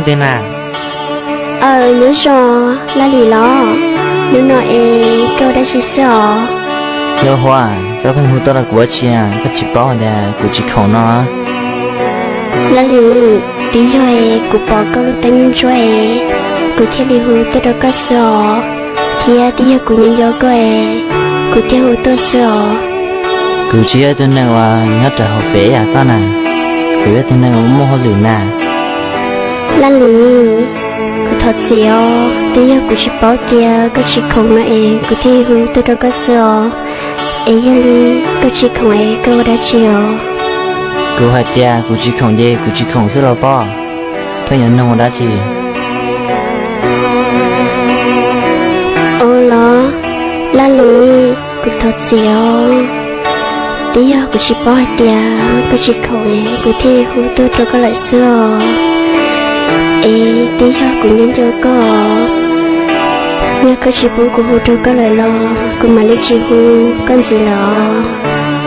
Tej na. Aw, nyob zoo, Laj Lis los? Hnub no es koj ua dab tsi xwb os? Nkauj Huab, koj pheej hu tuaj rau kuv ua dab tsi? Koj tsis paub hais tias kuv tsis khoom no? Laj Lis, twb yog es kuv pom koj lub teeb ntsuab es kuv thiaj li hu tuaj rau koj xwb os, thiab twb yog kuv nco nco koj es kuv thiaj hu tuaj xwb os. Kuv tsis yog ib tug neeg uas nyob rau hauv fem yam koj na, kuv yog ib tug neeg uas muaj hauj lwm na. Laj Lis, kuv thov txim os, twb yog kuv tsis paub tias koj tsis khoom no es kuv thiaj hu tuaj rau koj xwb os. Es yog li koj tsis khoom es koj ua dab tsi os? Kuv hais tias kuv tsis khoom ces kuv tsis khoom xwb los pob, pheej yuav nug ua dab tsi? Ua los, Laj Lis, kuv thov txim os, twb yog kuv tsis paub hais tias koj tsis khoom es kuv thiaj hu tuaj rau koj lawm xwb os. Es twb yog kuv nyob nco koj, yog koj tsis pub kuv hu rau koj lawm los kuv mam li tsis hu koj ntxiv lawm os.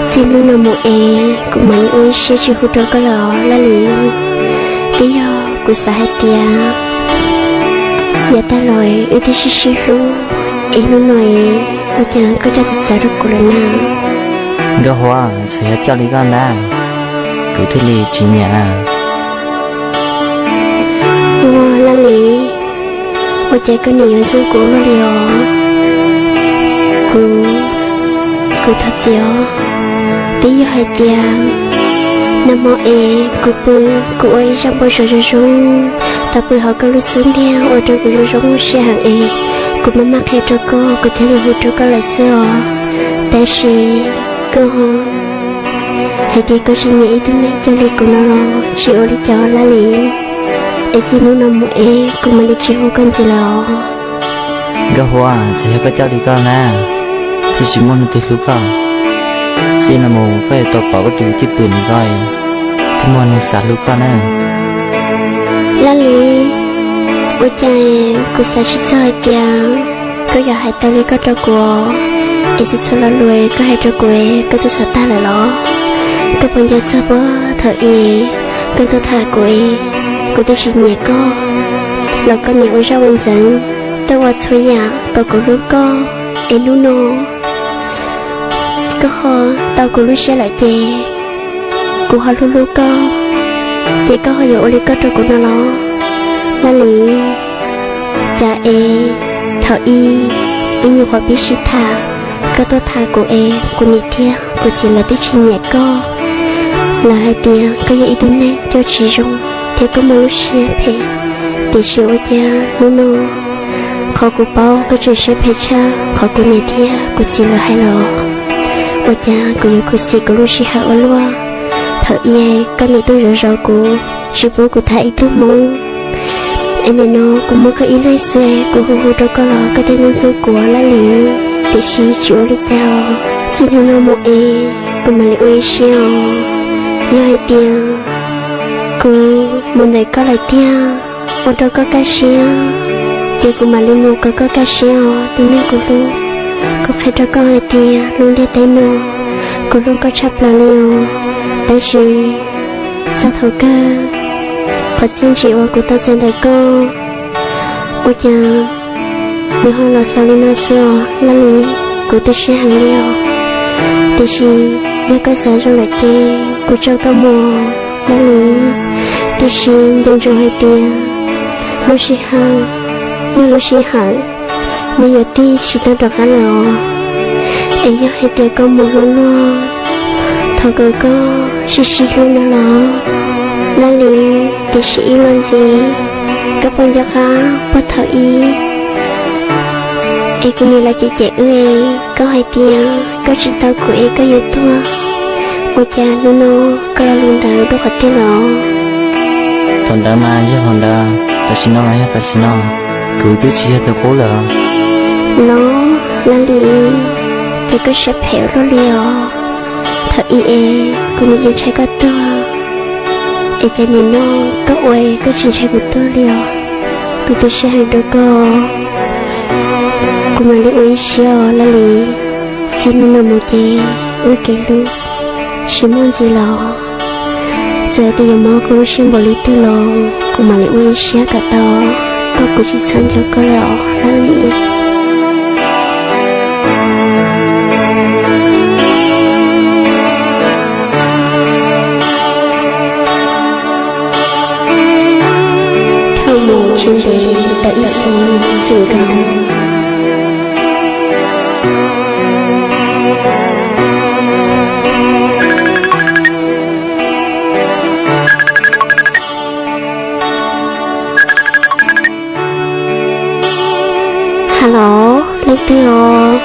Txij hnub no mus es kuv mam li ua ib siab tsis hu rau koj lawm os Laj Lis. Twb yog kuv xav hais tias yav tag los wb twb sib sib hlub, es hnub no es ua cas koj coj txawv txawv rau kuv lawm na? Nkauj Huab, txawm yog coj li koj na, kuv thiaj li tsis nyiam. Ua Laj Lis, ua cas koj nim yuav ntxub kuv luaj li os? Kuv, kuv thov txim os. Twb yog hais tias nag hmo es kuv pw, kuv ua ib zaj npau suav zoo zoo, tau pw hauv koj lub xub ntiag ua rau kuv zoo zoo siab heev es kuv maj mam qhia rau koj, kuv thiaj li hu rau koj lawm xwb os. Tab sis koj hais tias koj tsis nyiam ib tug neeg coj li kuv no los tsis ua li cas Laj Lis. Es txij hnub no mus es kuv mam li tsis hu koj ntxiv lawm os. Nkauj Huab, txawm yog koj coj li koj na, thiaj tsis muaj leej twg hlub koj. Txij no mus koj yuav tau pom koj tus cwj pwm ntawm koj, thiaj muaj neeg xav hlub koj na. Laj Lis, ua cas kuv xav tsis txog hais tias koj yuav hais tau li koj rau kuv, es txhua txhua lo lus koj hais rau kuv koj twb xav tag lawm los? Koj puas nco txog puag thaum ub koj tuaj tham kuv es kuv twb tsis nyiam koj los koj nim ua zaj ua ntxeev, tuaj ua txhua yam kom kuv hlub koj, es hnub no koj ho tau kuv lub siab lawm ces kuv ho hlub hlub koj, ces koj ho yuav ua li koj rau kuv no los? Laj Lis, cas es thaum ub ib nyuag qhov pib sib tham, koj tuaj tham kuv es kuv niam thiab kuv txiv lawv twb tsis nyiam koj. Lawv hais tias koj yog ib tug neeg coj tsis zoo thiab koj muaj lub siab phem. Tiam sis ua cas hnub no qhov kuv paub koj tseem siab phem tshaj qhov kuv niam thiab kuv txiv lawv hais los? Ua cas kuv yuav khuv xim kuv lub sij hawm ua luaj? Thaum ub koj nim tuaj zov zov kuv, tsis pub kuv tham ib tug hmoob, es nim no kuv muaj koj ib leeg xwb, kuv hu hu rau koj los koj thiaj ntxub kuv Laj Lis. Tiam sis tsis ua li cas, txij hnub no mus es kuv mam li ua ib siab os. Yog hais tias kuv mus ntawm koj lawm tiag, ua rau koj kaj siab, ces kuv mam li mus kom koj kaj siab os tus neeg kuv hlub. Kuv qhia rau koj hais tias lub ntiaj teb no kuv hlub koj tshaj plaws li os. Tab sis txog thaum kawg, qhov txiaj ntsim uas kuv tau txais ntawm koj, ua cas nws ho los xaus li no xwb os Laj Lis. Kuv tu siab heev li os. Tiam sis yog koj xav zoo lawm ces kuv tso koj mus Laj Lis. Tiam sis nco ntsoov hais tias lub sij hawm, yog lub sij hawm nws yuav tig tsis tau rov qab lawm os. Es yog hais tias koj mus hlub luag, thov kom koj sib sib hlub no los Laj Lis. Tiam sis ib los ntxiv, koj puas nco qab puag thaum ub es kuv niam lawv cem cem wb, koj hais tias koj tsis tau kuv es koj yuav tuag, ua cas hnub no koj lo lus ntawd dua qhov twg los? Thaum ntawd mas yog thaum ntawd, tam sim no mas yog tam sim no, kuv twb tsis yog tus qub lawm. Los Laj Lis, ces koj siab phem ua luaj li os. Thaum ub es kuv nim yeej ntshai koj tuag, es cas nim no koj ua koj tsis ntshai kuv tuag li os. Kuv tu siab heev rau koj, kuv mam li ua ib siab os Laj Lis. Txij hnub no mus ces wb kev hlub tsis muaj ntxiv los? Txawm tias yuav mob koj lub siab npaum li twg los kuv mam li ua ib siab kom tau, koj kuv tsis txhob nco koj lawm os Laj Lis. Dhau mus tsis ntev tau ib xyoos txwm nkaus. Hello, leej twg os?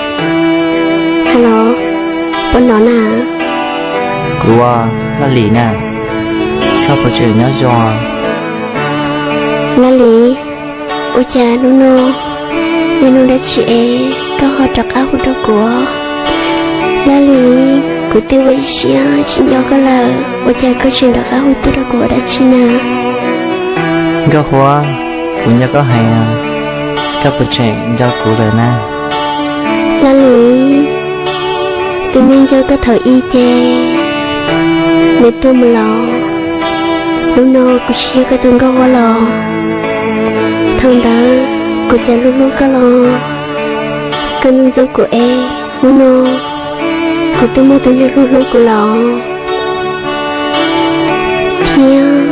Hello, puas hnov na? Kuv, Laj Lis na, koj puas tseem nyob zoo? Laj Lis, ua cas hnub no yog hnub dab tsi es koj ho rov qab hu rau kuv? Laj Lis, kuv twb ua ib siab tsis nco koj lawm, ua cas koj tseem rov qab hu tuaj rau kuv ua dab tsi na? Nkauj Huab, kuv nco koj heev, koj puas tseem nco kuv lawm na? Laj Lis, tus neeg nco koj thaum ub ces nws tuag mus lawm. Hnub no kuv tsis yog koj tus Nkauj Huab lawm. Thaum ntawd kuv txawm hlub hlub koj los koj ntxub ntxub kuv es hnub no kuv twb muaj tus neeg hlub hlub kuv lawm. Thiab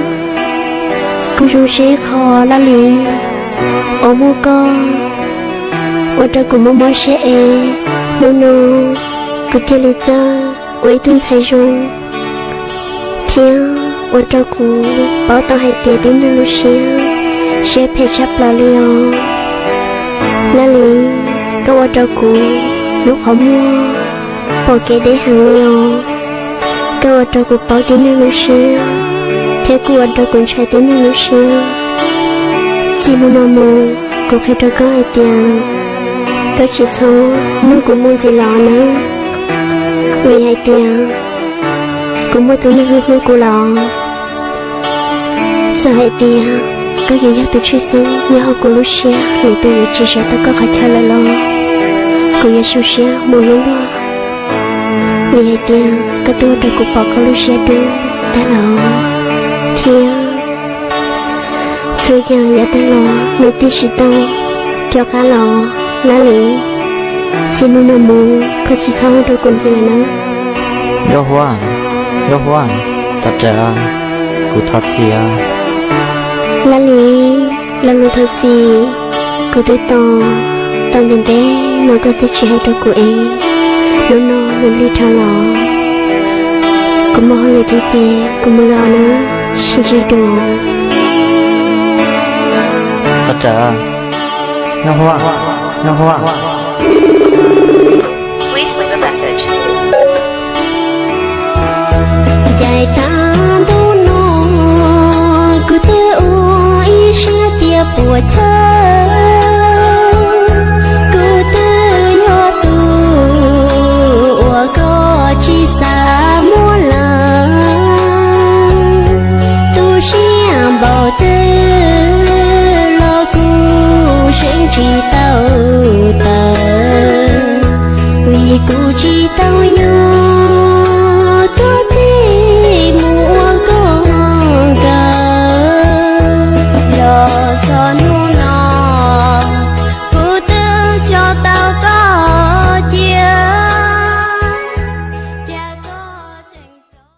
kuv zoo siab qhov Laj Lis uas muaj koj ua rau kuv mob mob siab es hnub no kuv thiaj li txawj ua ib tug ntxhais zoo thiab ua rau kuv paub tau hais tias tib neeg lub siab, siab phem tshaj plaws li os. Laj Lis, koj ua rau kuv lub qhov muag pom kev deb heev li os. Koj ua rau kuv paub tib neeg lub siab thiab kuj ua rau kuv ntshai tib neeg lub siab. Txij hnub no mus kuv qhia rau koj hais tias koj tsis txhob nrog kuv mus ntxiv lawm nawb, vim hais tias kuv muaj tus neeg hlub hlub kuv lawm. Txawm hais tias koj yuav yog tus tshwj xeeb nyob hauv kuv lub siab, lwm tus yuav tsis sawv tau koj qhov chaw lawm los kuv yuav zoo siab mus hlub luag, vim hais tias koj twb ua rau kuv pom koj lub siab dub tag lawm thiab txhua yam yav tag los nws twb tsis tau rov qab los. Laj Lis, txij hnub no mus koj tsis txhob hu rau kuv ntxiv lawm na. Nkauj Huab, Nkauj Huab, thov rawm, kuv thov txim. Laj Lis, lo lus thov txim kuv twb tos tau ntev ntev no koj twb tsis hais rau kuv es hnub no nws lig dhau los. Kuv mus hauj lwm tiag ces kuv mus lawm nawb, sib ntsib dua. Thov rawm, Nkauj Huab, Nkauj Huab. Caij tag ntuj no kuv twb ua ib siab tias puas chawj, kuv twb yog tus uas koj tsis xav muab lawm. Tu siab npaum twg los kuv seev tsis tau.